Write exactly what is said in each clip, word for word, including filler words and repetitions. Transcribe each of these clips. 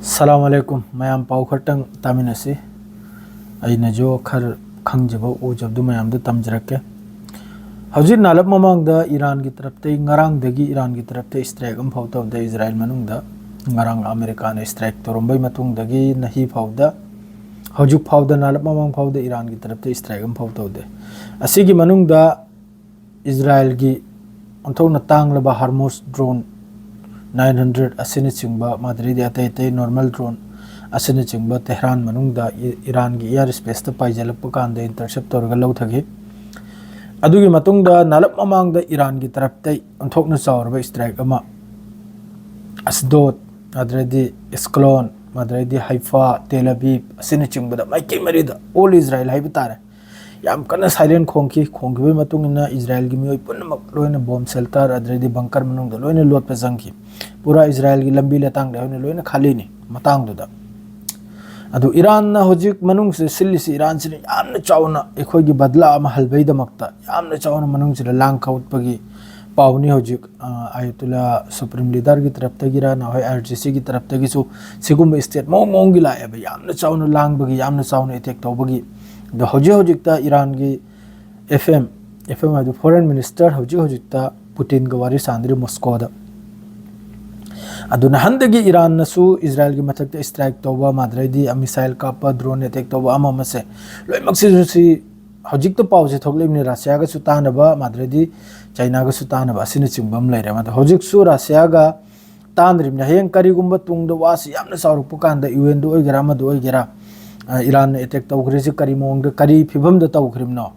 ꯁꯂꯥꯝ ꯑꯂꯩꯀꯨꯝ꯫ ꯃꯌꯥꯝ ꯄꯥꯎ ꯈꯔꯇꯪ ꯇꯥꯃꯤꯟꯅꯁꯤ꯫ ꯑꯩꯅꯁꯨ ꯈꯔ ꯈꯪꯖꯕ ꯎꯖꯕꯗꯨ ꯃꯌꯥꯝꯗ ꯇꯝꯖꯔꯛꯀꯦ꯫ ꯍꯧꯖꯤꯛ ꯅꯥꯂꯞ ꯃꯃꯥꯡꯗ ꯏꯔꯥꯟꯒꯤ ꯇꯔꯞꯇꯩ, ꯉꯔꯥꯡꯗꯒꯤ ꯏꯔꯥꯟꯒꯤ ꯇꯔꯞꯇ ꯏꯁꯇ꯭ꯔꯥꯏꯛ ꯑꯃꯐꯥꯎ ꯇꯧꯗꯦ ꯏꯖꯔꯥꯏꯜ ꯃꯅꯨꯡꯗ꯫ ꯉꯔꯥꯡ ꯑꯃꯦꯔꯤꯀꯥꯅ ꯏꯁꯇ꯭ꯔꯥꯏꯛ ꯇꯧꯔꯝꯕꯩ ꯃꯇꯨꯡꯗꯒꯤ ꯅꯍꯤ ꯐꯥꯎꯗ, ꯍꯧꯖꯤꯛ ꯐꯥꯎꯗ, ꯅꯥꯂꯞ ꯃꯃꯥꯡ ꯐꯥꯎꯗ ꯏꯔꯥꯟꯒꯤ ꯇꯔꯞꯇ ꯏꯁꯇ꯭ꯔꯥꯏꯛ ꯑꯃꯐꯥꯎ ꯇꯧꯗꯦ꯫ ꯑꯁꯤꯒꯤ ꯃꯅꯨꯡꯗ ꯏꯖꯔꯥꯏꯜꯒꯤ ꯑꯣꯟꯊꯣꯛꯅ ꯇꯥꯡꯂꯕ ꯍꯥꯔꯃꯣꯁ ꯗ꯭ꯔꯣꯟ ꯅꯥꯏꯟ ꯍꯟꯗ꯭ꯔꯦꯠ ꯑꯁꯤꯅꯆꯤꯡꯕ, ꯃꯗꯨꯗꯩꯗꯤ ꯑꯇꯩ ꯑꯇꯩ ꯅꯣꯔꯃꯦꯜ ꯗ꯭ꯔꯣꯟ ꯑꯁꯤꯅꯆꯤꯡꯕ ꯇꯦꯍ꯭ꯔꯥꯟ ꯃꯅꯨꯡꯗ ꯏ-, ꯏꯔꯥꯟꯒꯤ ꯏꯌꯔ ꯁ꯭ꯄꯦꯁꯇ ꯄꯥꯏꯁꯤꯜꯂꯛꯄ ꯀꯥꯟꯗ ꯏꯟꯇꯔꯁꯦꯞ ꯇꯧꯔꯒ ꯂꯧꯊꯈꯤ꯫ ꯑꯗꯨꯒꯤ ꯃꯇꯨꯡꯗ ꯅꯥꯂꯞ ꯃꯃꯥꯡꯗ ꯏꯔꯥꯟꯒꯤ ꯇꯔꯞꯇꯩ ꯑꯣꯟꯊꯣꯛꯅ ꯆꯥꯎꯔꯕ ꯏꯁꯇ꯭ꯔꯥꯏꯛ ꯑꯃ ꯑꯁꯗꯣꯗ, ꯑꯗꯨꯗꯩꯗꯤ ꯏꯁꯀꯂꯣꯟ, ꯑꯗꯨꯗꯩꯗꯤ ꯍꯩꯐꯥ, ꯇꯦꯜ ꯑꯕꯤꯕ ꯑꯁꯤꯅꯆꯤꯡꯕꯗ ꯃꯥꯏꯀꯩ ꯃꯔꯤꯗ, ꯑꯣꯜ ꯏꯖꯔꯥꯏꯜ ꯍꯥꯏꯕ ꯇꯥꯔꯦ, ꯌꯥꯝ ꯀꯟꯅ ꯁꯥꯏꯔꯦꯟ ꯈꯣꯡꯈꯤ꯫ ꯈꯣꯡꯈꯤꯕꯒꯤ ꯃꯇꯨꯡ ꯏꯟꯅ ꯏꯖꯔꯥꯏꯜꯒꯤ ꯃꯤꯑꯣꯏ ꯄꯨꯝꯅꯃꯛ ꯂꯣꯏꯅ ꯕꯣꯝ ꯁꯦꯜꯇꯔ, ꯑꯗꯨꯗꯩꯗꯤ ꯕꯪꯀꯔ ꯃꯅꯨꯡꯗ ꯂꯣꯏꯅ ꯂꯣꯠꯄ ꯆꯪꯈꯤ꯫ ꯄꯨꯔꯥ ꯏꯖꯔꯥꯏꯜꯒꯤ ꯂꯝꯕꯤ ꯂꯇꯥꯡꯗ ꯂꯣꯏꯅ, ꯂꯣꯏꯅ ꯈꯥꯂꯤꯅꯤ ꯃꯇꯥꯡꯗꯨꯗ꯫ ꯑꯗꯨ ꯏꯔꯥꯟꯅ ꯍꯧꯖꯤꯛ ꯃꯅꯨꯡꯁꯤꯗ ꯁꯤꯜꯂꯤꯁꯤ, ꯏꯔꯥꯟꯁꯤꯅ ꯌꯥꯝꯅ ꯆꯥꯎꯅ ꯑꯩꯈꯣꯏꯒꯤ ꯕꯗꯂꯥ ꯑꯃ ꯍꯜꯕꯩꯗꯃꯛꯇ ꯌꯥꯝꯅ ꯆꯥꯎꯅ ꯃꯅꯨꯡꯁꯤꯗ ꯂꯥꯡ ꯈꯥꯎꯠꯄꯒꯤ ꯄꯥꯎꯅꯤ ꯍꯧꯖꯤꯛ꯫ ꯑ, ꯑꯌꯥꯇꯨꯜꯂꯥ ꯁꯨꯄ꯭ꯔꯤꯝ ꯂꯤꯗꯔꯒꯤ ꯇꯔꯞꯇꯒꯤꯔ, ꯅꯍꯣꯏ ꯑꯥꯏ ꯑꯥꯔ ꯖꯤ ꯁꯤꯒꯤ ꯇꯔꯞꯇꯒꯤꯁꯨ ꯁꯤꯒꯨꯝꯕ ꯁ꯭ꯇꯦꯠ ꯃꯑꯣꯡ ꯃꯑꯣꯡꯒꯤ ꯂꯥꯛꯑꯦꯕ, ꯌꯥꯝꯅ ꯆꯥꯎꯅ ꯂꯥꯡꯕꯒꯤ, ꯌꯥꯝꯅ ꯆꯥꯎꯅ ꯑꯦꯇꯦꯛ ꯇꯧꯕꯒꯤ꯫ ꯑꯗꯣ ꯍꯧꯖꯤꯛ ꯍꯧꯖꯤꯛꯇ ꯏꯔꯥꯟꯒꯤ ꯑꯦꯐ ꯑꯦꯝ, ꯑꯦꯐ ꯑꯦꯝ ꯍꯥꯏꯗꯤ ꯐꯣꯔꯦꯟ ꯃꯤꯅꯤꯁꯇꯔ ꯍꯧꯖꯤꯛ ꯍꯧꯖꯤꯛꯇ ꯄꯨꯇꯤꯟꯒ ꯋꯥꯔꯤ ꯁꯥꯟꯅꯔꯤ ꯃꯣꯁꯀꯣꯗ꯫ ꯑꯗꯨ ꯅꯍꯥꯟꯗꯒꯤ ꯏꯔꯥꯟꯅꯁꯨ ꯏꯖꯔꯥꯏꯜꯒꯤ ꯃꯊꯛꯇ ꯏꯁꯇ꯭ꯔꯥꯏꯛ ꯇꯧꯕ, ꯃꯥꯗ꯭ꯔꯩꯗꯤ ꯃꯤꯁꯥꯏꯜ ꯀꯥꯞꯄ, ꯗ꯭ꯔꯣꯟ ꯑꯦꯇꯦꯛ ꯇꯧꯕ, ꯑꯃ ꯑꯃꯁꯦ ꯂꯣꯏꯅꯃꯛꯁꯤꯁꯨ ꯁꯤ ꯍꯧꯖꯤꯛꯇ ꯄꯥꯎꯁꯦ ꯊꯣꯛꯂꯛꯏꯕꯅꯤ, ꯔꯁꯤꯌꯥꯒꯁꯨ ꯇꯥꯟꯅꯕ, ꯃꯥꯗ꯭ꯔꯩꯗꯤ ꯆꯥꯏꯅꯥꯒꯁꯨ ꯇꯥꯟꯅꯕ ꯑꯁꯤꯅꯆꯤꯡꯕ ꯑꯃ ꯂꯩꯔꯦ꯫ ꯑꯗꯣ ꯍꯧꯖꯤꯛꯁꯨ ꯔꯁꯤꯌꯥꯒ ꯇꯥꯟꯅꯔꯤꯕꯅꯤ꯫ ꯍꯌꯦꯡ ꯀꯔꯤꯒꯨꯝꯕ ꯇꯨꯡꯗ ꯋꯥꯁꯤ ꯌꯥꯝꯅ ꯆꯥꯎꯔꯛꯄ ꯀꯥꯟꯗ, ꯌꯨ ꯑꯦꯟꯗ ꯑꯣꯏꯒꯦꯔꯥ, ꯑꯃꯗ ꯑꯣꯏꯒꯦꯔꯥ, ꯑ, ꯏꯔꯥꯟꯅ ꯑꯦꯇꯦꯛ ꯇꯧꯈ꯭ꯔꯤꯁꯤ ꯀꯔꯤ ꯃꯑꯣꯡꯗ, ꯀꯔꯤ ꯐꯤꯕꯝꯗ ꯇꯧꯈ꯭ꯔꯤꯕꯅꯣ,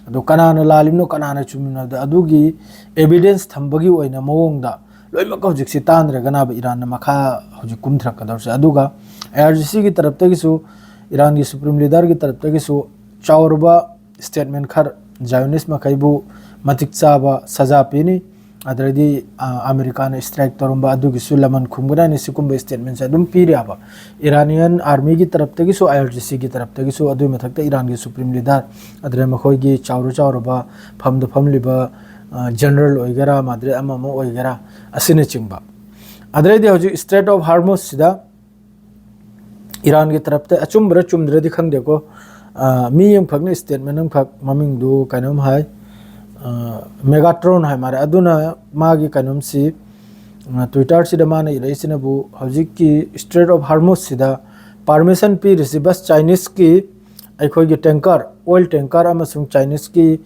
ꯑꯗꯣ ꯀꯅꯥꯅ ꯂꯥꯜꯂꯤꯕꯅꯣ, ꯀꯅꯥꯅ ꯆꯨꯝꯃꯤꯕꯅꯣ ꯍꯥꯏꯕꯗ, ꯑꯗꯨꯒꯤ ꯑꯦꯚꯤꯗꯦꯟꯁ ꯊꯝꯕꯒꯤ ꯑꯣꯏꯅ ꯃꯑꯣꯡꯗ ꯂꯣꯏꯅꯃꯛ ꯍꯧꯖꯤꯛꯁꯤ ꯇꯥꯟꯅꯔꯒꯅꯕ ꯏꯔꯥꯟꯅ ꯃꯈꯥ ꯍꯧꯖꯤꯛ ꯀꯨꯝꯊꯔꯛꯀꯗꯧꯔꯤꯁꯦ꯫ ꯑꯗꯨꯒ ꯑꯥꯏ ꯑꯥꯔ ꯖꯤ ꯁꯤꯒꯤ ꯇꯔꯞꯇꯒꯤꯁꯨ, ꯏꯔꯥꯟꯒꯤ ꯁꯨꯄ꯭ꯔꯤꯝ ꯂꯤꯗꯔꯒꯤ ꯇꯔꯞꯇꯒꯤꯁꯨ ꯆꯥꯎꯔꯕ ꯁ꯭ꯇꯦꯠꯃꯦꯟ ꯈꯔ, ꯖꯥꯏꯑꯣꯅꯤꯁ ꯃꯈꯩꯕꯨ ꯃꯇꯤꯛ ꯆꯥꯕ ꯁꯖꯥ ꯄꯤꯅꯤ, ꯑꯗꯨꯗꯩꯗꯤ, ꯑ, ꯑꯃꯦꯔꯤꯀꯥꯅ ꯏꯁꯇ꯭ꯔꯥꯏꯛ ꯇꯧꯔꯝꯕ ꯑꯗꯨꯒꯤꯁꯨ ꯂꯃꯟ ꯈꯨꯝꯒꯅꯤ ꯍꯥꯏꯅ ꯁꯤꯒꯨꯝꯕ ꯁ꯭ꯇꯦꯠꯃꯦꯟꯁꯦ ꯑꯗꯨꯝ ꯄꯤꯔꯤꯑꯕ꯫ ꯏꯔꯥꯅꯤꯌꯟ ꯑꯥꯔꯃꯤꯒꯤ ꯇꯔꯞꯇꯒꯤꯁꯨ, ꯑꯥꯏ ꯑꯥꯔ ꯖꯤ ꯁꯤꯒꯤ ꯇꯔꯞꯇꯒꯤꯁꯨ, ꯑꯗꯨꯒꯤ ꯃꯊꯛꯇ ꯏꯔꯥꯟꯒꯤ ꯁꯨꯄ꯭ꯔꯤꯝ ꯂꯤꯗꯔ, ꯑꯗꯨꯗ ꯃꯈꯣꯏꯒꯤ ꯆꯥꯎꯔ ꯆꯥꯎꯔꯕ ꯐꯝꯗ ꯐꯝꯂꯤꯕ, ꯑ, ꯖꯦꯅꯔꯦꯜ ꯑꯣꯏꯒꯦꯔꯥ, ꯃꯥꯗ꯭ꯔꯦ ꯑꯃ ꯑꯃ ꯑꯣꯏꯒꯦꯔꯥ, ꯑꯁꯤꯅꯆꯤꯡꯕ꯫ ꯑꯗꯨꯗꯩꯗꯤ ꯍꯧꯖꯤꯛ ꯏꯁꯇ꯭ꯔꯦꯠ ꯑꯣꯐ ꯍꯥꯔꯃꯨꯁꯁꯤꯗ ꯏꯔꯥꯟꯒꯤ ꯇꯔꯞꯇ ꯑꯆꯨꯝꯕꯔ ꯆꯨꯝꯗ꯭ꯔꯗꯤ ꯈꯪꯗꯦꯀꯣ, ꯑ, ꯃꯤ ꯑꯃꯈꯛꯅ statement ꯑꯃꯈꯛ, ꯃꯃꯤꯡꯗꯨ ꯀꯩꯅꯣꯝ ꯍꯥꯏ, ꯑ, ꯃꯦꯒꯥꯇ꯭ꯔꯣꯟ ꯍꯥꯏ ꯃꯥꯜꯂꯦ, ꯑꯗꯨꯅ ꯃꯥꯒꯤ ꯀꯩꯅꯣꯝꯁꯤ, ꯑ, Twitter-ꯁꯤꯗ ꯃꯥꯅ ꯏꯔꯛꯏꯁꯤꯅꯕꯨ ꯍꯧꯖꯤꯛꯀꯤ Strait of Hormuz-ꯁꯤꯗ permission ꯄꯤꯔꯤꯁꯤ ꯕꯁ Chinese-ꯀꯤ ꯑꯩꯈꯣꯏꯒꯤ tanker, oil tanker ꯑꯃꯁꯨꯡ Chinese-ꯀꯤ,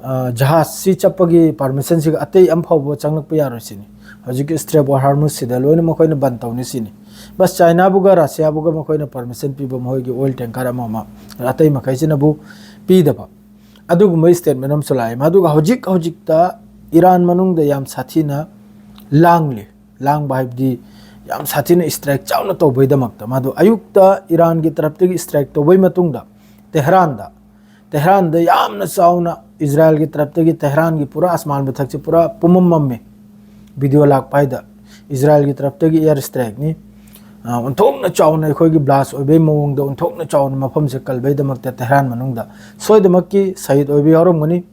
ꯑ, ꯖꯍꯥꯖꯁꯤ ꯆꯠꯄꯒꯤ permission-ꯁꯤꯒ ꯑꯇꯩ ꯑꯃ ꯐꯥꯎꯕ ꯆꯪꯂꯛꯄ ꯌꯥꯔꯣꯏ ꯁꯤꯅꯤ꯫ ꯍꯧꯖꯤꯛꯀꯤ Strait of Hormuz-ꯁꯤꯗ ꯂꯣꯏꯅ ꯃꯈꯣꯏꯅ ꯕꯟ ꯇꯧꯅꯤ ꯁꯤꯅꯤ꯫ ꯕꯁ China-ꯕꯨꯒ Russia-ꯕꯨꯒ ꯃꯈꯣꯏꯅ permission ꯄꯤꯕ ꯃꯈꯣꯏꯒꯤ oil tanker ꯑꯃ ꯑꯃ, ꯑꯇꯩ ꯃꯈꯩꯁꯤꯅꯕꯨ ꯄꯤꯗꯕ꯫ ꯑꯗꯨꯒꯨꯝꯕ statement ꯑꯃꯁꯨ ꯂꯥꯛꯑꯦ꯫ ꯃꯗꯨꯒ ꯍꯧꯖꯤꯛ ꯍꯧꯖꯤꯛꯇ ꯏꯔꯥꯟ ꯃꯅꯨꯡꯗ ꯌꯥꯝ ꯁꯥꯊꯤꯅ ꯂꯥꯡꯂꯤ꯫ ꯂꯥꯡꯕ ꯍꯥꯏꯕꯗꯤ ꯌꯥꯝ ꯁꯥꯊꯤꯅ strike ꯆꯥꯎꯅ ꯇꯧꯕꯩꯗꯃꯛꯇ꯫ ꯃꯗꯨ ꯑꯌꯨꯛꯇ ꯏꯔꯥꯟꯒꯤ ꯇꯔꯞꯇꯒꯤ strike ꯇꯧꯕꯩ ꯃꯇꯨꯡꯗ ꯇꯦꯍꯔꯥꯟꯗ, ꯇꯦꯍꯔꯥꯟꯗ ꯌꯥꯝꯅ ꯆꯥꯎꯅ ꯏꯖꯔꯥꯏꯜꯒꯤ ꯇꯔꯞꯇꯒꯤ ꯇꯦꯍꯔꯥꯟꯒꯤ ꯄꯨꯔꯥ ꯑꯁꯃꯥꯟ ꯃꯊꯛꯁꯦ ꯄꯨꯔꯥ ꯄꯨꯝꯃꯝ ꯃꯝꯃꯤ꯫ Video ꯂꯥꯛꯄ ꯍꯥꯏꯗ ꯏꯖꯔꯥꯏꯜꯒꯤ ꯇꯔꯞꯇꯒꯤ air strike-ꯅꯤ꯫ ꯑ, ꯑꯣꯟꯊꯣꯛꯅ ꯆꯥꯎꯅ ꯑꯩꯈꯣꯏꯒꯤ blast ꯑꯣꯏꯕꯩ ꯃꯑꯣꯡꯗ ꯑꯣꯟꯊꯣꯛꯅ ꯆꯥꯎꯅ ꯃꯐꯝꯁꯦ ꯀꯜꯕꯩꯗꯃꯛꯇ ꯇꯦꯍꯔꯥꯟ ꯃꯅꯨꯡꯗ ꯁꯣꯏꯗꯃꯛꯀꯤ ꯁꯍꯤꯗ ꯑꯣꯏꯕ ꯌꯥꯎꯔꯝꯒꯅꯤ꯫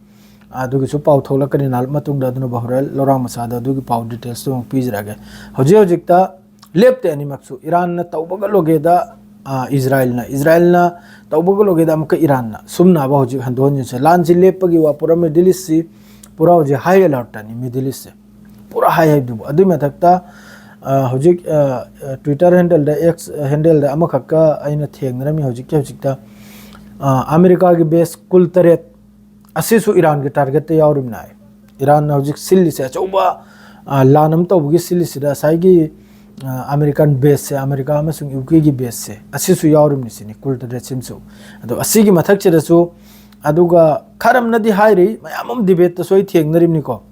ꯑꯗꯨꯒꯤꯁꯨ ꯄꯥꯎ ꯊꯣꯛꯂꯛꯀꯅꯤ ꯅꯍꯥꯛ ꯃꯇꯨꯡꯗ, ꯑꯗꯨꯅ ꯕꯍꯔꯦꯜ ꯂꯧꯔꯥꯡ ꯃꯆꯥꯗ ꯑꯗꯨꯒꯤ ꯄꯥꯎ details-ꯇꯨ ꯑꯃꯨꯛ ꯄꯤꯖꯔꯛꯑꯒꯦ꯫ ꯍꯧꯖꯤꯛ ꯍꯧꯖꯤꯛꯇ ꯂꯦꯞꯇꯦ ꯑꯅꯤꯃꯛꯁꯨ, ꯏꯔꯥꯟꯅ ꯇꯧꯕꯒ ꯂꯣꯒꯦꯗ, ꯑ, ꯏꯖꯔꯥꯏꯜꯅ, ꯏꯖꯔꯥꯏꯜꯅ ꯇꯧꯕꯒ ꯂꯣꯒꯦꯗ ꯑꯃꯨꯛꯀ ꯏꯔꯥꯟꯅ, ꯁꯨꯝꯅꯕ ꯍꯧꯖꯤꯛ ꯍꯟꯗꯣꯛ ꯍꯟꯖꯤꯟꯁꯦ꯫ ꯂꯥꯟꯁꯤ ꯂꯦꯞꯄꯒꯤ ꯋꯥ ꯄꯨꯔꯥ Middle East-ꯁꯤ ꯄꯨꯔꯥ ꯍꯧꯖꯤꯛ high alert-ꯇꯅꯤ Middle East-ꯁꯦ꯫ ꯄꯨꯔꯥ ꯍꯥꯏ ꯍꯥꯏꯕꯗꯨꯕꯨ꯫ ꯑꯗꯨꯏ ꯃꯊꯛꯇ, ꯑ, ꯍꯧꯖꯤꯛ, ꯑ, ꯑ, Twitter handle-ꯗ, X handle-ꯗ ꯑꯃꯈꯛꯀ ꯑꯩꯅ ꯊꯦꯡꯅꯔꯝꯃꯤ ꯍꯧꯖꯤꯛꯀꯤ ꯍꯧꯖꯤꯛꯇ, ꯑ, ꯑꯃꯦꯔꯤꯀꯥꯒꯤ base ꯀꯨꯜ ꯇꯔꯦꯠ ꯑꯁꯤꯁꯨ ꯏꯔꯥꯟꯒꯤ target-ꯇ ꯌꯥꯎꯔꯤꯕꯅꯤ ꯍꯥꯏ꯫ ꯏꯔꯥꯟꯅ ꯍꯧꯖꯤꯛ ꯁꯤꯜꯂꯤꯁꯦ ꯑꯆꯧꯕ, ꯑ, ꯂꯥꯟ ꯑꯃ ꯇꯧꯕꯒꯤ ꯁꯤꯜꯂꯤꯁꯤꯗ ꯉꯁꯥꯏꯒꯤ, ꯑ, American base-ꯁꯦ, ꯑꯃꯦꯔꯤꯀꯥ ꯑꯃꯁꯨꯡ ꯌꯨ ꯀꯦꯒꯤ base-ꯁꯦ, ꯑꯁꯤꯁꯨ ꯌꯥꯎꯔꯤꯕꯅꯤ ꯁꯤꯅꯤ, ꯀꯨꯜ ꯇꯔꯦꯠ ꯁꯤꯝꯁꯨ꯫ ꯑꯗꯣ ꯑꯁꯤꯒꯤ ꯃꯊꯛꯁꯤꯗꯁꯨ, ꯑꯗꯨꯒ ꯈꯔ ꯑꯃꯅꯗꯤ ꯍꯥꯏꯔꯤ, ꯃꯌꯥꯝ ꯑꯃ debate-ꯇꯁꯨ ꯑꯩ ꯊꯦꯡꯅꯔꯤꯕꯅꯤꯀꯣ,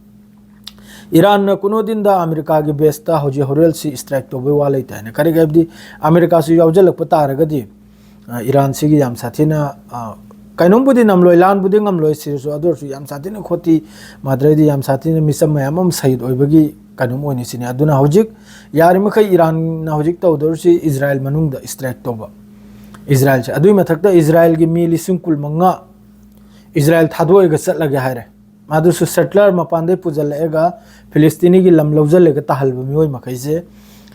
ꯏꯔꯥꯟꯅ ꯀꯨꯅꯣꯗꯤꯟꯗ ꯑꯃꯦꯔꯤꯀꯥꯒꯤ base-ꯇ ꯍꯧꯖꯤꯛ ꯍꯣꯔꯦꯜꯁꯤ strike ꯇꯧꯕꯩ ꯋꯥ ꯂꯩꯇꯦ ꯍꯥꯏꯅ꯫ ꯀꯔꯤꯒꯤ ꯍꯥꯏꯕꯗꯤ ꯑꯃꯦꯔꯤꯀꯥꯁꯨ ꯌꯥꯎꯁꯤꯜꯂꯛꯄ ꯇꯥꯔꯒꯗꯤ, ꯑ, ꯏꯔꯥꯟꯁꯤꯒꯤ ꯌꯥꯝ ꯁꯥꯊꯤꯅ, ꯑ, ꯀꯩꯅꯣꯝꯕꯨꯗꯤ ꯅꯝꯂꯣꯏ, ꯂꯥꯟꯕꯨꯗꯤ ꯉꯝꯂꯣꯏ ꯁꯤꯔꯁꯨ, ꯑꯗꯨ ꯑꯣꯏꯔꯁꯨ ꯌꯥꯝ ꯁꯥꯊꯤꯅ ꯈꯣꯇꯤ ꯃꯥꯗ꯭ꯔꯗꯤ ꯌꯥꯝ ꯁꯥꯊꯤꯅ ꯃꯤꯆꯝ ꯃꯌꯥꯝ ꯑꯃ ꯁꯍꯤꯗ ꯑꯣꯏꯕꯒꯤ ꯀꯩꯅꯣꯝ ꯑꯣꯏꯅꯤ ꯁꯤꯅꯤ꯫ ꯑꯗꯨꯅ ꯍꯧꯖꯤꯛ ꯌꯥꯔꯤꯃꯈꯩ ꯏꯔꯥꯟꯅ ꯍꯧꯖꯤꯛ ꯇꯧꯗꯧꯔꯤꯁꯤ ꯏꯖꯔꯥꯏꯜ ꯃꯅꯨꯡꯗ strike ꯇꯧꯕ꯫ ꯏꯖꯔꯥꯏꯜꯁꯦ, ꯑꯗꯨꯒꯤ ꯃꯊꯛꯇ ꯏꯖꯔꯥꯏꯜꯒꯤ ꯃꯤ ꯂꯤꯁꯤꯡ ꯀꯨꯟ ꯃꯉꯥ ꯏꯖꯔꯥꯏꯜ ꯊꯥꯗꯣꯛꯑꯒ ꯆꯠꯂꯒꯦ ꯍꯥꯏꯔꯦ꯫ ꯃꯥꯗꯨꯁꯨ settler ꯃꯄꯥꯟꯗꯩ ꯄꯨꯁꯤꯜꯂꯛꯑꯒ ꯐꯤꯂꯤꯁꯇꯤꯅꯤꯒꯤ ꯂꯝ ꯂꯧꯁꯤꯜꯂꯒ ꯇꯥꯍꯜꯕ ꯃꯤꯑꯣꯏ ꯃꯈꯩꯁꯦ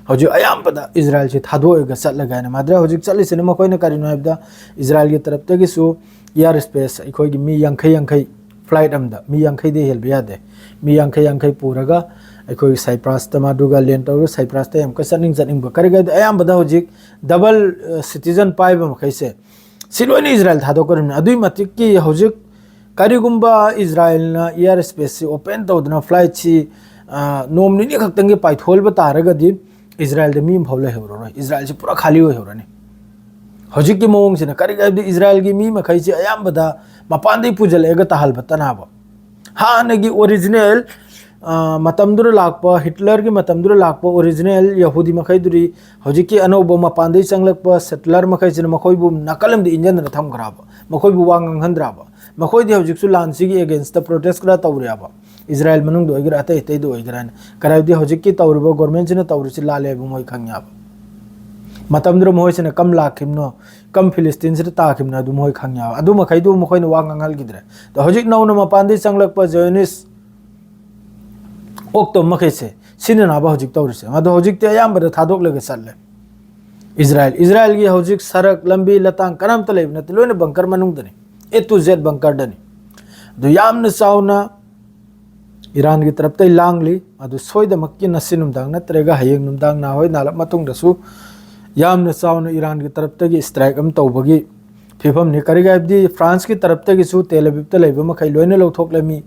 ꯍꯧꯖꯤꯛ ꯑꯌꯥꯝꯕꯗ ꯏꯖꯔꯥꯏꯜꯁꯤ ꯊꯥꯗꯣꯛꯑꯒ ꯆꯠꯂꯒ ꯍꯥꯏꯅ꯫ ꯃꯥꯗ꯭ꯔꯦ ꯍꯧꯖꯤꯛ ꯆꯠꯂꯤꯁꯤꯅ ꯃꯈꯣꯏꯅ ꯀꯔꯤꯅꯣ ꯍꯥꯏꯕꯗ, ꯏꯖꯔꯥꯏꯜꯒꯤ ꯇꯔꯞꯇꯒꯤꯁꯨ ꯏꯌꯥꯔ ꯁ꯭ꯄꯦꯁ ꯑꯩꯈꯣꯏꯒꯤ ꯃꯤ ꯌꯥꯡꯈꯩ ꯌꯥꯡꯈꯩ, ꯐ꯭ꯂꯥꯏꯠ ꯑꯃꯗ ꯃꯤ ꯌꯥꯡꯈꯩꯗꯩ ꯍꯦꯟꯕ ꯌꯥꯗꯦ꯫ ꯃꯤ ꯌꯥꯡꯈꯩ ꯌꯥꯡꯈꯩ ꯄꯨꯔꯒ ꯑꯩꯈꯣꯏꯒꯤ ꯁꯥꯏꯄ꯭ꯔꯥꯁꯇ, ꯃꯥꯗꯨꯒ ꯂꯦꯟ ꯇꯧꯔꯒ ꯁꯥꯏꯄ꯭ꯔꯥꯁꯇ ꯌꯥꯝ ꯀꯟꯅ ꯆꯠꯅꯤꯡ ꯆꯠꯅꯤꯡꯕ, ꯀꯔꯤꯒꯤꯅꯣ ꯍꯥꯏꯕꯗ ꯑꯌꯥꯝꯕꯗ ꯍꯧꯖꯤꯛ ꯗꯕꯜ ꯁꯤꯇꯤꯖꯟ ꯄꯥꯏꯕ ꯃꯈꯩꯁꯦ, ꯁꯤ ꯂꯣꯏꯅ ꯏꯖꯔꯥꯏꯜ ꯊꯥꯗꯣꯛꯀꯗꯕꯅꯤ꯫ ꯑꯗꯨꯏ ꯃꯇꯤꯛꯀꯤ ꯍꯧꯖꯤꯛ ꯀꯔꯤꯒꯨꯝꯕ ꯏꯖꯔꯥꯏꯜꯅ ꯏꯌꯥꯔ ꯁ꯭ꯄꯦꯁꯁꯤ ꯑꯣꯄꯦꯟ ꯇꯧꯗꯅ ꯐ꯭ꯂꯥꯏꯠꯁꯤ, ꯑ, ꯅꯣꯡ ꯅꯤꯅꯤ ꯈꯛꯇꯪꯒꯤ ꯄꯥꯏꯊꯣꯛꯍꯟꯕ ꯇꯥꯔꯒꯗꯤ ꯏꯖꯔꯥꯏꯜꯗ ꯃꯤ ꯑꯃꯐꯥꯎ ꯂꯩꯍꯧꯔꯔꯣꯏ꯫ ꯏꯖꯔꯥꯏꯜꯁꯤ ꯄꯨꯔꯥ ꯈꯥꯂꯤ ꯑꯣꯏꯍꯧꯔꯅꯤ꯫ ꯍꯧꯖꯤꯛꯀꯤ ꯃꯑꯣꯡꯁꯤꯅ ꯀꯔꯤꯒꯤ ꯍꯥꯏꯕꯗꯤ ꯏꯖꯔꯥꯏꯜꯒꯤ ꯃꯤ ꯃꯈꯩꯁꯤ ꯑꯌꯥꯝꯕꯗ ꯃꯄꯥꯟꯗꯒꯤ ꯄꯨꯁꯤꯜꯂꯛꯑꯒ ꯇꯥꯍꯜꯂꯛꯄꯇꯅꯦꯕ꯫ ꯍꯥꯟꯅꯒꯤ ꯑꯣꯔꯤꯖꯤꯅꯦꯜ, ꯑ, ꯃꯇꯝꯗꯨꯗ ꯂꯥꯛꯄ, ꯍꯤꯠꯂꯔꯒꯤ ꯃꯇꯝꯗꯨꯗ ꯂꯥꯛꯄ ꯑꯣꯔꯤꯖꯤꯅꯦꯜ ꯌꯍꯨꯗꯤ ꯃꯈꯩꯗꯨꯗꯤ ꯍꯧꯖꯤꯛꯀꯤ ꯑꯅꯧꯕ ꯃꯄꯥꯟꯗꯒꯤ ꯆꯪꯂꯛꯄ ꯁꯦꯇꯂꯔ ꯃꯈꯩꯁꯤꯅ ꯃꯈꯣꯏꯕꯨ ꯅꯥꯀꯜ ꯑꯃꯗ ꯏꯟꯖꯟꯗꯅ ꯊꯝꯈ꯭ꯔꯕ, ꯃꯈꯣꯏꯕꯨ ꯋꯥ ꯉꯥꯡꯍꯟꯗ꯭ꯔꯕ꯫ ꯃꯈꯣꯏꯗꯤ ꯍꯧꯖꯤꯛꯁꯨ ꯂꯥꯟꯁꯤꯒꯤ ꯑꯦꯒꯦꯟꯁꯇ ꯄ꯭ꯔꯣꯇꯦꯁ ꯈꯔ ꯇꯧꯔꯤꯑꯕ, ꯏꯖꯔꯥꯏꯜ ꯃꯅꯨꯡꯗ ꯑꯣꯏꯒꯦꯔꯥ ꯑꯇꯩ ꯑꯇꯩꯗ ꯑꯣꯏꯒꯦꯔꯥ ꯍꯥꯏꯅ꯫ ꯀꯔꯤ ꯍꯥꯏꯕꯗꯤ ꯍꯧꯖꯤꯛꯀꯤ ꯇꯧꯔꯤꯕ ꯒꯣꯔꯃꯦꯟꯁꯤꯅ ꯇꯧꯔꯤꯁꯤ ꯂꯥꯜꯂꯦ ꯍꯥꯏꯕ ꯃꯣꯏ ꯈꯪꯉꯦꯕ꯫ ꯃꯇꯝꯗꯨꯗ ꯃꯈꯣꯏꯁꯤꯅ ꯀꯝ ꯂꯥꯛꯈꯤꯕꯅꯣ, ꯀꯝ ꯐꯤꯂꯤꯁꯇꯤꯟꯁꯤꯗ ꯇꯥꯈꯤꯕꯅꯣ ꯑꯗꯨ ꯃꯈꯣꯏ ꯈꯪꯉꯦꯕ꯫ ꯑꯗꯨ ꯃꯈꯩꯗꯨ ꯃꯈꯣꯏꯅ ꯋꯥ ꯉꯥꯡꯍꯜꯈꯤꯗ꯭ꯔꯦ꯫ ꯑꯗꯣ ꯍꯧꯖꯤꯛ ꯅꯧꯅ ꯃꯄꯥꯟꯗꯒꯤ ꯆꯪꯂꯛꯄ ꯖꯤꯌꯣꯅꯤꯁ ꯑꯣꯛꯇꯣ ꯃꯈꯩꯁꯦ ꯁꯤꯅꯅꯕ ꯍꯧꯖꯤꯛ ꯇꯧꯔꯤꯁꯦ꯫ ꯑꯗꯣ ꯍꯧꯖꯤꯛꯇꯤ ꯑꯌꯥꯝꯕꯗ ꯊꯥꯗꯣꯛꯂꯒ ꯆꯠꯂꯦ꯫ ꯏꯖꯔꯥꯏꯜ, ꯏꯖꯔꯥꯏꯜꯒꯤ ꯍꯧꯖꯤꯛ ꯁꯔꯛ, ꯂꯝꯕꯤ, ꯂꯇꯥꯡ ꯀꯅꯥꯝꯇ ꯂꯩꯕ ꯅꯠꯇꯦ, ꯂꯣꯏꯅ ꯕꯪꯀꯔ ꯃꯅꯨꯡꯗꯅꯤ, A to Z ꯕꯪꯀꯔꯗꯅꯤ꯫ ꯑꯗꯨ ꯌꯥꯝꯅ ꯆꯥꯎꯅ ꯏꯔꯥꯟꯒꯤ ꯇꯔꯞꯇꯩ ꯂꯥꯡꯂꯤ꯫ ꯑꯗꯨ ꯁꯣꯏꯗꯃꯛꯀꯤ ꯉꯁꯤ ꯅꯨꯡꯗꯥꯡ ꯅꯠꯇ꯭ꯔꯒ ꯍꯌꯦꯡ ꯅꯨꯡꯗꯥꯡ ꯅꯍꯥꯟꯋꯥꯏ ꯅꯥꯜꯂꯛ ꯃꯇꯨꯡꯗꯁꯨ ꯌꯥꯝꯅ ꯆꯥꯎꯅ ꯏꯔꯥꯟꯒꯤ ꯇꯔꯞꯇꯒꯤ ꯁ꯭ꯇ꯭ꯔꯥꯏꯛ ꯑꯃ ꯇꯧꯕꯒꯤ ꯐꯤꯕꯝꯅꯤ꯫ ꯀꯔꯤꯒꯤ ꯍꯥꯏꯕꯗꯤ ꯐ꯭ꯔꯥꯟꯁꯀꯤ ꯇꯔꯞꯇꯒꯤꯁꯨ ꯇꯦꯜ ꯑꯕꯤꯕꯇ ꯂꯩꯕ ꯃꯈꯩ ꯂꯣꯏꯅ ꯂꯧꯊꯣꯛꯂꯝꯃꯤ꯫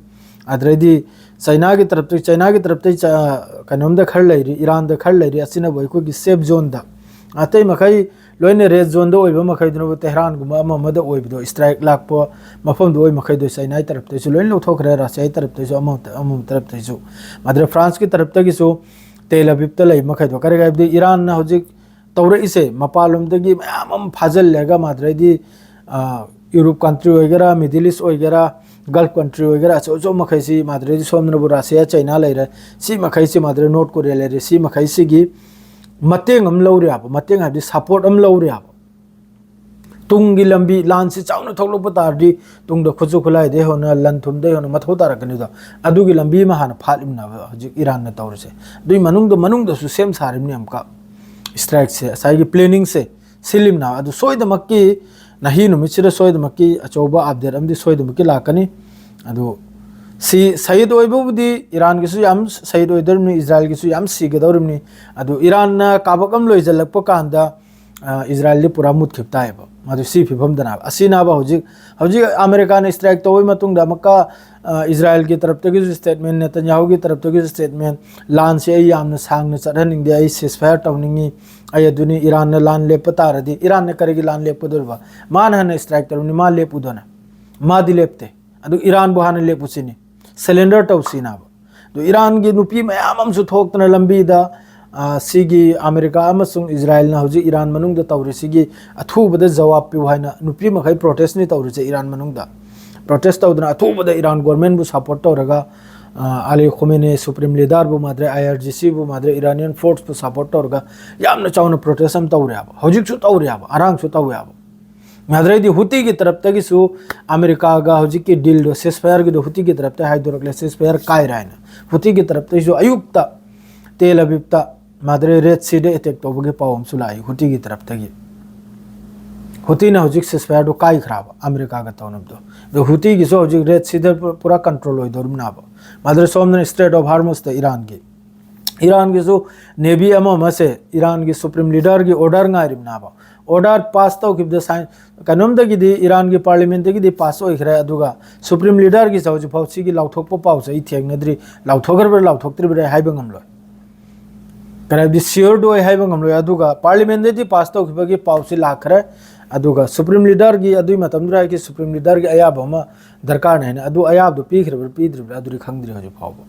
ꯑꯗꯨꯗꯩꯗꯤ ꯆꯩꯅꯥꯒꯤ ꯇꯔꯞꯇ, ꯆꯩꯅꯥꯒꯤ ꯇꯔꯞꯇꯩ ꯆ-, ꯀꯩꯅꯣꯝꯗ ꯈꯔ ꯂꯩꯔꯤ, ꯏꯔꯥꯟꯗ ꯈꯔ ꯂꯩꯔꯤ, ꯑꯁꯤꯅꯕꯨ ꯑꯩꯈꯣꯏꯒꯤ ꯁꯦꯐ ꯖꯣꯟꯗ꯫ ꯑꯇꯩ ꯃꯈꯩ ꯂꯣꯏꯅ ꯔꯦꯗ ꯖꯣꯟꯗ ꯑꯣꯏꯕ ꯃꯈꯩꯗꯨꯅꯕꯨ ꯇꯦꯍꯔꯥꯟꯒꯨꯝꯕ ꯑꯃ ꯑꯃꯗ ꯑꯣꯏꯕꯗꯣ, ꯁ꯭ꯇ꯭ꯔꯥꯏꯛ ꯂꯥꯛꯄ ꯃꯐꯝꯗꯨ ꯑꯣꯏ ꯃꯈꯩꯗꯣ ꯆꯩꯅꯥꯒꯤ ꯇꯔꯞꯇꯩꯁꯨ ꯂꯣꯏꯅ ꯂꯧꯊꯣꯛꯈ꯭ꯔꯦ, ꯔꯁꯤꯌꯥꯒꯤ ꯇꯔꯞꯇꯩꯁꯨ, ꯑꯃ, ꯑꯃ ꯇꯔꯞꯇꯩꯁꯨ꯫ ꯑꯗꯨꯗ ꯐ꯭ꯔꯥꯟꯁꯀꯤ ꯇꯔꯞꯇꯒꯤꯁꯨ ꯇꯦꯜ ꯑꯕꯤꯕꯇ ꯂꯩꯕ ꯃꯈꯩꯗꯣ꯫ ꯀꯔꯤꯒꯤ ꯍꯥꯏꯕꯗꯤ ꯏꯔꯥꯟꯅ ꯍꯧꯖꯤꯛ ꯇꯧꯔꯛꯏꯁꯦ ꯃꯄꯥꯟꯂꯣꯝꯗꯒꯤ ꯃꯌꯥꯝ ꯑꯃ ꯐꯥꯖꯤꯜꯂꯒ ꯃꯥꯗ꯭ꯔꯩꯗꯤ, ꯑ, ꯌꯨꯔꯣꯞ ꯀꯟꯇ꯭ꯔꯤ ꯑꯣꯏꯒꯦꯔꯥ, ꯃꯤꯗꯜ ꯏꯁ ꯑꯣꯏꯒꯦꯔꯥ, ꯒꯜꯐ ꯀꯟꯇ꯭ꯔꯤ ꯑꯣꯏꯒꯦꯔꯥ, ꯑꯆꯧ ꯑꯆꯧꯕ ꯃꯈꯩꯁꯤ ꯃꯥꯗ꯭ꯔꯩꯗꯤ ꯁꯣꯝꯗꯅꯕꯨ ꯔꯁꯤꯌꯥ, ꯆꯩꯅꯥ ꯂꯩꯔꯦ, ꯁꯤ ꯃꯈꯩꯁꯤ ꯃꯥꯗ꯭ꯔꯩ ꯅꯣꯔꯠ ꯀꯣꯔꯤꯌꯥ ꯂꯩꯔꯦ, ꯁꯤ ꯃꯈꯩꯁꯤꯒꯤ ꯃꯇꯦꯡ ꯑꯃ ꯂꯧꯔꯦ ꯍꯥꯏꯕ, ꯃꯇꯦꯡ ꯍꯥꯏꯕꯗꯤ ꯁꯄꯣꯔꯠ ꯑꯃ ꯂꯧꯔꯦ ꯍꯥꯏꯕ꯫ ꯇꯨꯡꯒꯤ ꯂꯝꯕꯤ, ꯂꯥꯟꯁꯤ ꯆꯥꯎꯅ ꯊꯣꯛꯂꯛꯄ ꯇꯥꯔꯗꯤ ꯇꯨꯡꯗ ꯈꯨꯠꯁꯨ ꯈꯨꯠꯂꯥꯏꯗꯩ ꯍꯧꯅ, ꯂꯟ ꯊꯨꯝꯗꯩ ꯍꯧꯅ ꯃꯊꯧ ꯇꯥꯔꯛꯀꯅꯤꯗꯣ꯫ ꯑꯗꯨꯒꯤ ꯂꯝꯕꯤ ꯑꯃ ꯍꯥꯟꯅ ꯐꯥꯠꯂꯤꯕꯅꯦꯕ ꯍꯧꯖꯤꯛ ꯏꯔꯥꯟꯅ ꯇꯧꯔꯤꯁꯦ꯫ ꯑꯗꯨꯏ ꯃꯅꯨꯡꯗ, ꯃꯅꯨꯡꯗꯁꯨ ꯁꯦꯝ ꯁꯥꯔꯤꯕꯅꯤ ꯑꯃꯨꯛꯀ꯫ ꯁ꯭ꯇ꯭ꯔꯥꯏꯛꯁꯦ, ꯉꯁꯥꯏꯒꯤ ꯄ꯭ꯂꯦꯅꯤꯡꯁꯦ ꯁꯤꯜꯂꯤꯕꯅ꯫ ꯑꯗꯨ ꯁꯣꯏꯗꯃꯛꯀꯤ ꯅꯍꯤ ꯅꯨꯃꯤꯠꯁꯤꯗ ꯁꯣꯏꯗꯃꯛꯀꯤ ꯑꯆꯧꯕ ꯑꯞꯗꯦꯠ ꯑꯃꯗꯤ ꯁꯣꯏꯗꯃꯛꯀꯤ ꯂꯥꯛꯀꯅꯤ꯫ ꯑꯗꯨ ꯁꯤ ꯁꯍꯤꯗ ꯑꯣꯏꯕꯕꯨꯗꯤ ꯏꯔꯥꯟꯒꯤꯁꯨ ꯌꯥꯝ ꯁꯍꯤꯗ ꯑꯣꯏꯗꯧꯔꯤꯕꯅꯤ, ꯏꯖꯔꯥꯏꯜꯒꯤꯁꯨ ꯌꯥꯝ ꯁꯤꯒꯗꯧꯔꯤꯕꯅꯤ꯫ ꯑꯗꯨ ꯏꯔꯥꯟꯅ ꯀꯥꯕꯛ ꯑꯃ ꯂꯣꯏꯁꯤꯜꯂꯛꯄ ꯀꯥꯟꯗ, ꯑ, ꯏꯖꯔꯥꯏꯜꯗꯤ ꯄꯨꯔꯥ ꯃꯨꯠꯈꯤꯕ ꯇꯥꯏꯌꯦꯕ꯫ ꯃꯗꯨ ꯁꯤ ꯐꯤꯕꯝꯗꯅꯦꯕ꯫ ꯑꯁꯤꯅꯦꯕ ꯍꯧꯖꯤꯛ, ꯍꯧꯖꯤꯛ ꯑꯃꯦꯔꯤꯀꯥꯅ ꯁ꯭ꯇ꯭ꯔꯥꯏꯛ ꯇꯧꯕꯒꯤ ꯃꯇꯨꯡꯗ ꯑꯃꯨꯛꯀ, ꯑ, ꯏꯖꯔꯥꯏꯜꯒꯤ ꯇꯔꯞꯇꯒꯤꯁꯨ ꯁ꯭ꯇꯦꯠꯃꯦꯟ, ꯅꯦꯇꯟꯌꯥꯍꯨꯒꯤ ꯇꯔꯞꯇꯒꯤꯁꯨ ꯁ꯭ꯇꯦꯠꯃꯦꯟ, "ꯂꯥꯟꯁꯤ ꯑꯩ ꯌꯥꯝꯅ ꯁꯥꯡꯅ ꯆꯠꯍꯟꯅꯤꯡꯗꯦ, ꯑꯩ ꯁꯤꯁꯐꯥꯌꯔ ꯇꯧꯅꯤꯡꯉꯤ, ꯑꯩ ꯑꯗꯨꯅꯤ, ꯏꯔꯥꯟꯅ ꯂꯥꯟ ꯂꯦꯞꯄ ꯇꯥꯔꯗꯤ", ꯏꯔꯥꯟꯅ ꯀꯔꯤꯒꯤ ꯂꯥꯟ ꯂꯦꯞꯀꯗꯧꯔꯤꯕ? ꯃꯥꯅ ꯍꯥꯟꯅ ꯁ꯭ꯇ꯭ꯔꯥꯏꯛ ꯇꯧꯔꯕꯅꯤ, ꯃꯥ ꯂꯦꯞꯄꯨꯗꯅ꯫ ꯃꯥꯗꯤ ꯂꯦꯞꯇꯦ꯫ ꯑꯗꯨ ꯏꯔꯥꯟꯕꯨ ꯍꯥꯟꯅ ꯂꯦꯞꯄꯨ ꯁꯤꯅꯤ, ꯁꯔꯦꯟꯗꯔ ꯇꯧ ꯁꯤꯅꯦꯕ꯫ ꯑꯗꯨ ꯏꯔꯥꯟꯒꯤ ꯅꯨꯄꯤ ꯃꯌꯥꯝ ꯑꯃꯁꯨ ꯊꯣꯛꯇꯅ ꯂꯝꯕꯤꯗ, ꯑ, ꯁꯤꯒꯤ ꯑꯃꯦꯔꯤꯀꯥ ꯑꯃꯁꯨꯡ ꯏꯖꯔꯥꯏꯜꯅ ꯍꯧꯖꯤꯛ ꯏꯔꯥꯟ ꯃꯅꯨꯡꯗ ꯇꯧꯔꯤꯁꯤꯒꯤ ꯑꯊꯨꯕꯗ ꯖꯋꯥꯕ ꯄꯤꯌꯨ ꯍꯥꯏꯅ ꯅꯨꯄꯤ ꯃꯈꯩ ꯄ꯭ꯔꯣꯇꯦꯁꯅꯤ ꯇꯧꯔꯤꯁꯦ ꯏꯔꯥꯟ ꯃꯅꯨꯡꯗ꯫ ꯄ꯭ꯔꯣꯇꯦꯁ ꯇꯧꯗꯅ ꯑꯊꯨꯕꯗ ꯏꯔꯥꯟ ꯒꯣꯔꯃꯦꯟꯕꯨ ꯁꯄꯣꯔꯠ ꯇꯧꯔꯒ, ꯑ, ꯑꯂꯤ ꯈꯣꯃꯦꯅꯤ, ꯁꯨꯄ꯭ꯔꯤꯝ ꯂꯤꯗꯔꯕꯨ ꯃꯥꯗ꯭ꯔꯦ, ꯑꯥꯏ ꯑꯥꯔ ꯖꯤ ꯁꯤꯕꯨ ꯃꯥꯗ꯭ꯔꯦ, ꯏꯔꯥꯅꯤꯌꯟ ꯐꯣꯔꯁꯄꯨ ꯁꯄꯣꯔꯠ ꯇꯧꯔꯒ ꯌꯥꯝꯅ ꯆꯥꯎꯅ ꯄ꯭ꯔꯣꯇꯦꯁ ꯑꯃ ꯇꯧꯔꯦꯕ꯫ ꯍꯧꯖꯤꯛꯁꯨ ꯇꯧꯔꯦꯕ, ꯑꯔꯥꯡꯁꯨ ꯇꯧꯋꯦꯕ꯫ ꯑꯗꯨꯗꯩꯗꯤ ꯍꯨꯇꯤꯒꯤ ꯇꯔꯞꯇꯒꯤꯁꯨ ꯑꯃꯦꯔꯤꯀꯥꯒ ꯍꯧꯖꯤꯛꯀꯤ ꯗꯤꯜꯗꯣ, ꯁꯤꯁꯐꯥꯌꯔꯒꯤꯗꯣ ꯍꯨꯇꯤꯒꯤ ꯇꯔꯞꯇ ꯍꯥꯏꯗꯣꯔꯛꯂꯦ, ꯁꯤꯁꯐꯥꯌꯔ ꯀꯥꯏꯔꯦ ꯍꯥꯏꯅ꯫ ꯍꯨꯇꯤꯒꯤ ꯇꯔꯞꯇꯒꯤꯁꯨ ꯑꯌꯨꯛꯇ ꯇꯦꯜ ꯑꯕꯤꯕꯇ ꯃꯥꯗ꯭ꯔꯦ ꯔꯦꯗ ꯁꯤꯗ ꯑꯦꯇꯦꯛ ꯇꯧꯕꯒꯤ ꯄꯥꯎ ꯑꯃꯁꯨ ꯂꯥꯛꯏ ꯍꯨꯇꯤꯒꯤ ꯇꯔꯞꯇꯒꯤ꯫ ꯍꯨꯇꯤꯅ ꯍꯧꯖꯤꯛ ꯁꯤꯁꯐꯥꯌꯔꯗꯣ ꯀꯥꯏꯈ꯭ꯔꯕ ꯑꯃꯦꯔꯤꯀꯥꯒ ꯇꯧꯅꯕꯗꯣ꯫ ꯑꯗꯣ ꯍꯨꯇꯤꯒꯤꯁꯨ ꯍꯧꯖꯤꯛ ꯔꯦꯗ ꯁꯤꯗ ꯄꯨꯔꯥ ꯀꯟꯇ꯭ꯔꯣꯜ ꯑꯣꯏꯗꯧꯔꯤꯕꯅꯦꯕ꯫ ꯃꯥꯗ꯭ꯔꯦ ꯁꯣꯝꯗꯅ ꯁ꯭ꯇ꯭ꯔꯦꯠ ꯑꯣꯐ ꯍꯥꯔꯃꯨꯁꯇ ꯏꯔꯥꯟꯒꯤ ꯏꯔꯥꯟꯒꯤꯁꯨ ꯅꯦꯚꯤ ꯑꯃ ꯑꯃꯁꯦ ꯏꯔꯥꯟꯒꯤ ꯁꯨꯄ꯭ꯔꯤꯝ ꯂꯤꯗꯔꯒꯤ ꯑꯣꯔꯗꯔ ꯉꯥꯏꯔꯤꯕꯅꯦꯕ꯫ ꯑꯣꯔꯗꯔ ꯄꯥꯁ ꯇꯧꯈꯤꯕꯗ ꯁꯥꯏꯟ, ꯀꯩꯅꯣꯝꯗꯒꯤꯗꯤ ꯏꯔꯥꯟꯒꯤ ꯄꯥꯔꯂꯤꯌꯥꯃꯦꯟꯠꯇꯒꯤꯗꯤ ꯄꯥꯁ ꯑꯣꯏꯈ꯭ꯔꯦ, ꯑꯗꯨꯒ ꯁꯨꯄ꯭ꯔꯤꯝ ꯂꯤꯗꯔꯒꯤꯁꯦ ꯍꯧꯖꯤꯛꯐꯥꯎ ꯁꯤꯒꯤ ꯂꯥꯎꯊꯣꯛꯄ ꯄꯥꯎꯁꯦ ꯑꯩ ꯊꯦꯡꯅꯗ꯭ꯔꯤ꯫ ꯂꯥꯎꯊꯣꯛꯈ꯭ꯔꯕ꯭ꯔꯥ ꯂꯥꯎꯊꯣꯛꯇ꯭ꯔꯤꯕ꯭ꯔꯥ ꯑꯩ ꯍꯥꯏꯕ ꯉꯝꯂꯣꯏ, ꯀꯔꯤ ꯍꯥꯏꯕꯗꯤ ꯁꯤꯌꯣꯔꯗꯣ ꯑꯩ ꯍꯥꯏꯕ ꯉꯝꯂꯣꯏ꯫ ꯑꯗꯨꯒ ꯄꯥꯔꯂꯤꯌꯥꯃꯦꯟꯠꯇꯗꯤ ꯄꯥꯁ ꯇꯧꯈꯤꯕꯒꯤ ꯄꯥꯎꯁꯤ ꯂꯥꯛꯈ꯭ꯔꯦ, ꯑꯗꯨꯒ ꯁꯨꯄ꯭ꯔꯤꯝ ꯂꯤꯗꯔꯒꯤ, ꯑꯗꯨꯒꯤ ꯃꯇꯝꯗꯨꯗ ꯑꯩꯒꯤ ꯁꯨꯄ꯭ꯔꯤꯝ ꯂꯤꯗꯔꯒꯤ ꯑꯌꯥꯕ ꯑꯃ ꯗꯔꯀꯥꯔꯅꯦ ꯍꯥꯏꯅ꯫ ꯑꯗꯨ ꯑꯌꯥꯕꯗꯨ ꯄꯤꯈ꯭ꯔꯕ꯭ꯔꯥ ꯄꯤꯗ꯭ꯔꯤꯕ꯭ꯔꯥ ꯑꯗꯨꯗꯤ ꯈꯪꯗ꯭ꯔꯤ ꯍꯧꯖꯤꯛ ꯐꯥꯎꯕ꯫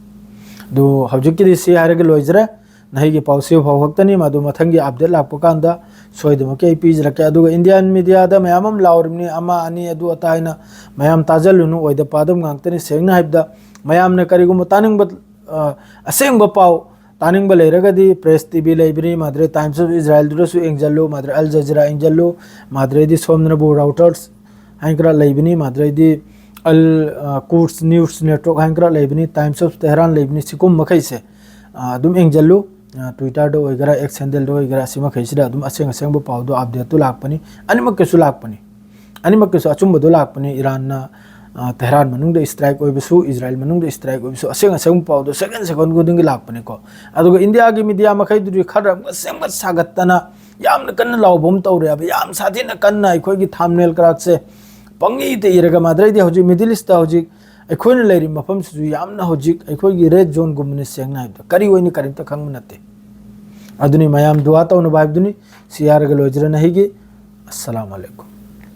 ꯑꯗꯨ ꯍꯧꯖꯤꯛꯀꯤꯗꯤ ꯁꯤ ꯍꯥꯏꯔꯒ ꯂꯣꯏꯖꯔꯦ꯫ ꯅꯍꯩꯒꯤ ꯄꯥꯎ ꯁꯤ ꯐꯥꯎ ꯈꯛꯇꯅꯤ, ꯃꯗꯨ ꯃꯊꯪꯒꯤ ꯑꯞꯗꯦꯠ ꯂꯥꯛꯄ ꯀꯥꯟꯗ ꯁꯣꯏꯗꯅꯃꯛꯀꯤ ꯑꯩ ꯄꯤꯖꯔꯛꯀꯦ꯫ ꯑꯗꯨꯒ ꯏꯟꯗꯤꯌꯥꯟ ꯃꯤꯗꯤꯌꯥꯗ ꯃꯌꯥꯝ ꯑꯃ ꯂꯥꯎꯔꯤꯕꯅꯤ, ꯑꯃ ꯑꯅꯤ ꯑꯗꯨ ꯑꯇꯥ ꯍꯥꯏꯅ꯫ ꯃꯌꯥꯝ ꯇꯥꯖꯜꯂꯨꯅꯨ, ꯑꯣꯏꯗ ꯄꯥꯗꯕ ꯉꯥꯛꯇꯅꯤ꯫ ꯁꯦꯡꯅ ꯍꯥꯏꯕꯗ ꯃꯌꯥꯝꯅ ꯀꯔꯤꯒꯨꯝꯕ ꯇꯥꯅꯤꯡꯕ, ꯑ, ꯑꯁꯦꯡꯕ ꯄꯥꯎ ꯇꯥꯅꯤꯡꯕ ꯂꯩꯔꯒꯗꯤ Press TV ꯂꯩꯕꯅꯤ, ꯃꯥꯗ꯭ꯔꯦ Times of Israelꯗꯨꯗꯁꯨ ꯌꯦꯡꯁꯤꯜꯂꯨ, ꯃꯥꯗ꯭ꯔꯦ Al Jazeera ꯌꯦꯡꯁꯤꯜꯂꯨ, ꯃꯥꯗ꯭ꯔꯦꯗꯤ ꯁꯣꯝꯗꯅꯕꯨ Reuters ꯍꯥꯏꯅ ꯈꯔ ꯂꯩꯕꯅꯤ, ꯃꯥꯗ꯭ꯔꯦꯗꯤ Al, ꯑ, Quds News Network ꯍꯥꯏꯅ ꯈꯔ ꯂꯩꯕꯅꯤ, Times of Tehran ꯂꯩꯕꯅꯤ, ꯁꯤꯒꯨꯝꯕ ꯃꯈꯩꯁꯦ, ꯑ, ꯑꯗꯨꯝ ꯌꯦꯡꯁꯤꯜꯂꯨ꯫ ꯑ, Twitterꯗ ꯑꯣꯏꯒꯦꯔꯥ, X handleꯗ ꯑꯣꯏꯒꯦꯔꯥ, ꯁꯤ ꯃꯈꯩꯁꯤꯗ ꯑꯗꯨꯝ ꯑꯁꯦꯡ ꯑꯁꯦꯡꯕ ꯄꯥꯎꯗꯣ updateꯇꯣ ꯂꯥꯛꯄꯅꯤ, ꯑꯅꯤꯃꯛꯀꯤꯁꯨ ꯂꯥꯛꯄꯅꯤ꯫ ꯑꯅꯤꯃꯛꯀꯤꯁꯨ ꯑꯆꯨꯝꯕꯗꯣ ꯂꯥꯛꯄꯅꯤ꯫ ꯏꯔꯥꯟꯅ, ꯑ, ꯇꯦꯍꯔꯥꯟ ꯃꯅꯨꯡꯗ strike ꯑꯣꯏꯕꯁꯨ, ꯏꯖꯔꯥꯏꯜ ꯃꯅꯨꯡꯗ strike ꯑꯣꯏꯕꯁꯨ, ꯑꯁꯦꯡ ꯑꯁꯦꯡꯕ ꯄꯥꯎꯗꯣ second second ꯈꯨꯗꯤꯡꯒꯤ ꯂꯥꯛꯄꯅꯤꯀꯣ꯫ ꯑꯗꯨꯒ ꯏꯟꯗꯤꯌꯥꯒꯤ media ꯃꯈꯩꯗꯨꯗꯤ ꯈꯔ ꯑꯃꯨꯛ ꯑꯁꯦꯡꯕ ꯁꯥꯒꯠꯇꯅ ꯌꯥꯝꯅ ꯀꯟꯅ ꯂꯥꯎꯕ ꯑꯃ ꯇꯧꯔꯦ ꯍꯥꯏꯕ, ꯌꯥꯝ ꯁꯥꯊꯤꯅ ꯀꯟꯅ ꯑꯩꯈꯣꯏꯒꯤ thumbnail ꯀꯔꯥꯛꯁꯦ ꯄꯪꯏꯗ ꯏꯔꯒ, ꯃꯥꯗ꯭ꯔꯩꯗꯤ ꯍꯧꯖꯤꯛ Middle Eastꯇ ꯍꯧꯖꯤꯛ ꯑꯩꯈꯣꯏꯅ ꯂꯩꯔꯤꯕ ꯃꯐꯝꯁꯤꯁꯨ ꯌꯥꯝꯅ ꯍꯧꯖꯤꯛ ꯑꯩꯈꯣꯏꯒꯤ red zoneꯒꯨꯝꯕꯅꯤ, ꯁꯦꯡꯅ ꯍꯥꯏꯕꯗ꯫ ꯀꯔꯤ ꯑꯣꯏꯅꯤ ꯀꯔꯤꯝꯇ ꯈꯪꯕ ꯅꯠꯇꯦ꯫ ꯑꯗꯨꯅꯤ ꯃꯌꯥꯝ ꯗꯨꯋꯥ ꯇꯧꯅꯕ ꯍꯥꯏꯕꯗꯨꯅꯤ꯫ ꯁꯤ ꯍꯥꯏꯔꯒ ꯂꯣꯏꯖꯔꯅꯤ ꯑꯩꯒꯤ꯫ ꯑꯁꯂꯥꯃꯨ ꯑꯂꯩꯀꯨꯝ꯫